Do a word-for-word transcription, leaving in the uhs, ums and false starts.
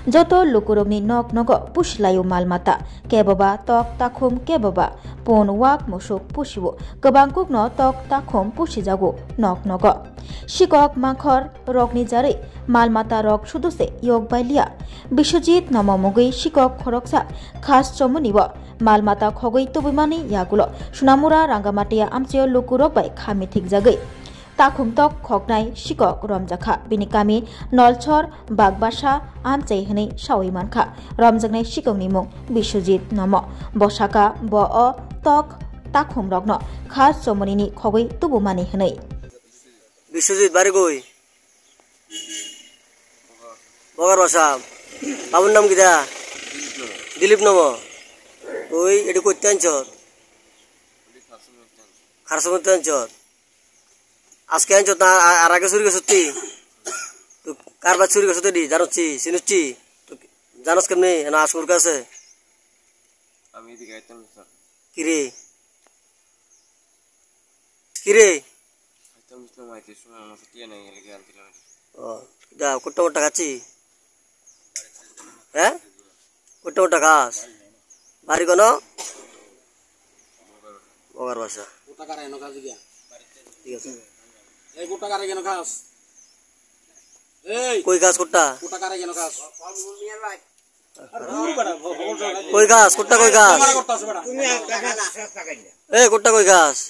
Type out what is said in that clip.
Joto lukurokni nok nogo pusilaio mal mata, keboba tok takhum, keboba pun wak musuk pusio, kwbangkukno tok takhum pusijago nok nogo. Sikok mangkhor rokni jarwi mal mata rok suduse yok bai liya. Biswajit nomo mugwi sikok khoroksa khas chomoni bo mal mata khogwi tubumani yagulo Sunamura Rangamatia amchaio lukurok bai kha mithikjagwi takhumtok khoknai sikok romjakha. Bini kami Nolchor Bagbasa amchai hwnwi sawi mankha. Romjaknai sikokni mung Biswajit Nomo. Bo saka bo o tok takhumrokno kha chomonini khogwi tubumani hwnwi. Biswajit Barigoi. Bogar Basa. Babur nam kida? Dilip Nomo. Oi, edi koitte anchot? Kharasomoni anchot. Aske anchot na, a-, ar age churi gosotti? Tu karbar churi gosotti di, janoschi, sinoschi? Tu janos kemni, na asmur kase? আমি এদিকে আইতাম না, স্যার। কিরে? কিরে? আইতাম না, মাইতে সময় আমার সাথে নাই, এলাকে আনছিলাম। ও, যা, কোট্টা কোট্টা খাচ্ছি? হ্যাঁ? কোট্টা কোট্টা খাস? বাড়ি কোনো? বগার বাসা। কোট্টা কারে এনো খাস গিয়া? ঠিক আছে। এই কোট্টা কারে কেন খাস? এই কই খাস কোট্টা? কোট্টা কারে কেন খাস? কই খাস? কোট্টা কই খাস? এ, কোট্টা কই খাস?